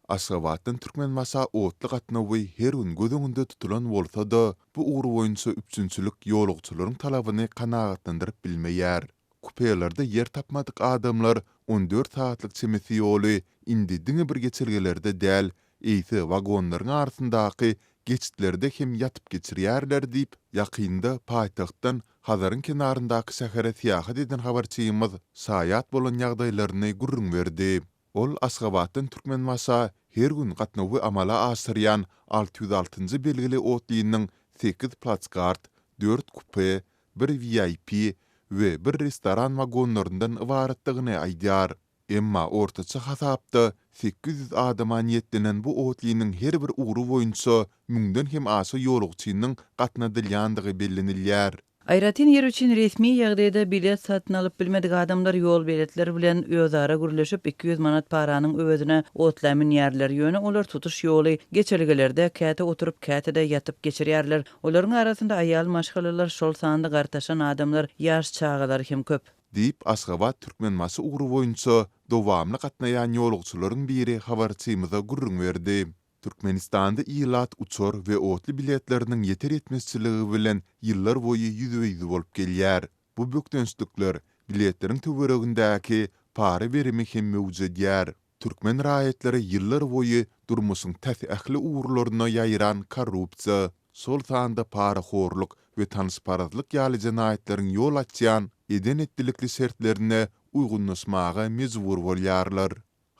Aşgabatdan Türkmenbaşa otly gatnawy her gün göz öňünde tutulan bolsa-da, bu ugur boýunça üpjünçilik ýolagçylaryň talabyny kanagatlandyryp bilmeýär. Kupelerde ýer tapmadyk adamlar 14 sagatlyk çemesi ýoly indi diňe bir geçelgelerde däl, eýse wagonlaryň arasyndaky geçitlerde hem ýatyp geçirýärler diýip, ýakynda paýtagtdan Hazaryň kenaryndaky şähere syýahat eden habarçymyz şaýat bolan ýagdaýlaryny gürrüň berdi. Ol Aşgabatdan Türkmenbaşa her gün gatnawy amala aşyrýan 606 njy belgili otlynyň sekiz plaskart, dört kupe, bir VIP we bir restoran wagonlaryndan ybaratdygyny aýdýar. Emma ortaça hasapda 800 adama niýetlenen bu otlynyň her bir ugry boýunça müňden hem aşa ýolagçynyň gatnadylýandygy bellenilýär. Aýratyn ýer üçin resmi ýagdaýda bilet satyn alyp bilmedik adamlar ýolbeletler bilen özara gürleşip, 200 manat paranyň öwezine otla münýärler. Ýöne olar tutuş ýoly geçelgelerde käte oturyp, käte-de ýatyp geçirýärler. Olaryň arasynda aýal maşgalalar, şol sanda gartaşan adamlar, ýaş çagalar hem köp. Diýip, Aşgabat-Türkmenbaşy ugry boýunça dowamly gatnaýan ýolagçylaryň biri habarçymyza gürrüň berdi. Türkmenistanda ilat uçar we otly biletleriniň ýeter-ýetmezçiligi bilen ýyllarboýy ýüzbe-ýüz bolup gelýär. Bu bökdençlikler biletleriň töweregindäki para berimi hem möwjedýär. Türkmen raýatlary ýyllarboýy durmuşyň tas ähli ugurlaryna ýaýran korrupsiýa, şol sanda parahorluk we tanyşparazlyk ýaly jenaýatlaryň ýol açýan eden-etdilikli şertlerine uýgunlaşmaga mejbur bolýarlar.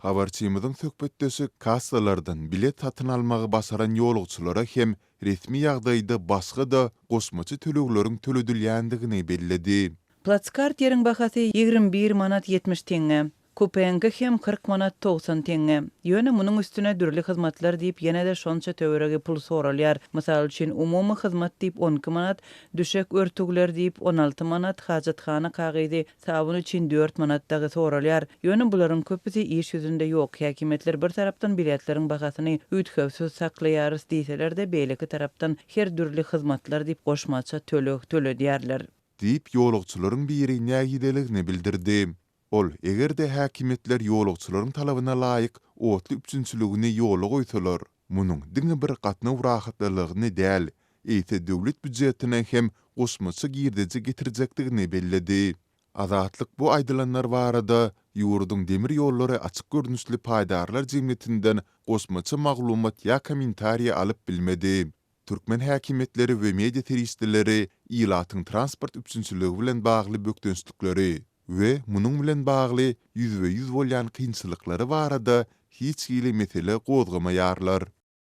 Habarçymyzyň söhbetdeşi kassalardan bilet satyn almagy başaran ýolagçylara hem resmi ýagdaýda başga-da goşmaça tölegleriň töledilýändigini belledi. Platskart ýeriň bahasy 21 manat 70 teňňe. Kupeňki hem 40 manat 90 teňňe. Ýöne munuň üstüne dürli hyzmatlar diýip ýene-de şonça töweregi pul soralýar. Mysal üçin, umumy hyzmat diýip 12 manat, düşek örtügler diýip 16 manat, hajathana kagyzy Sabyn üçin dört manat dagy soralýar. Ýöne bularyň köpüsi iş ýüzünde ýok. Häkimiýetler bir tarapdan biletleriň bahasyny üýtgewsiz saklaýarys diýseler-de, beýleki tarapdan her dürli hyzmatlar diýip goşmaça töleg töledýärler. Diýip, ýolagçylaryň biri nägileligini bildirdi. Ol, eger-de häkimiýetler ýolagçylaryň talabyna laýyk otly üpjünçiligini ýola goýsalar, munuň diňe bir gatnaw rahatlylygyny däl, eýse döwlet býujetine hem goşmaça girdeji getirjekdigini belledi. Azatlyk bu aýdylanlar barada ýurduň Demir ýollary açyk görnüşli paýdarlar jemgyýetinden goşmaça maglumat ýa kommentariý alyp bilmedi. Türkmen häkimiýetleri we media serişdeleri ilatyň transport üpjünçiligi bilen bagly bökdençlikleri we munuň bilen bagly ýüzbe-ýüz bolýan kynçylyklary barada hiç hili mesele gozgamaýarlar.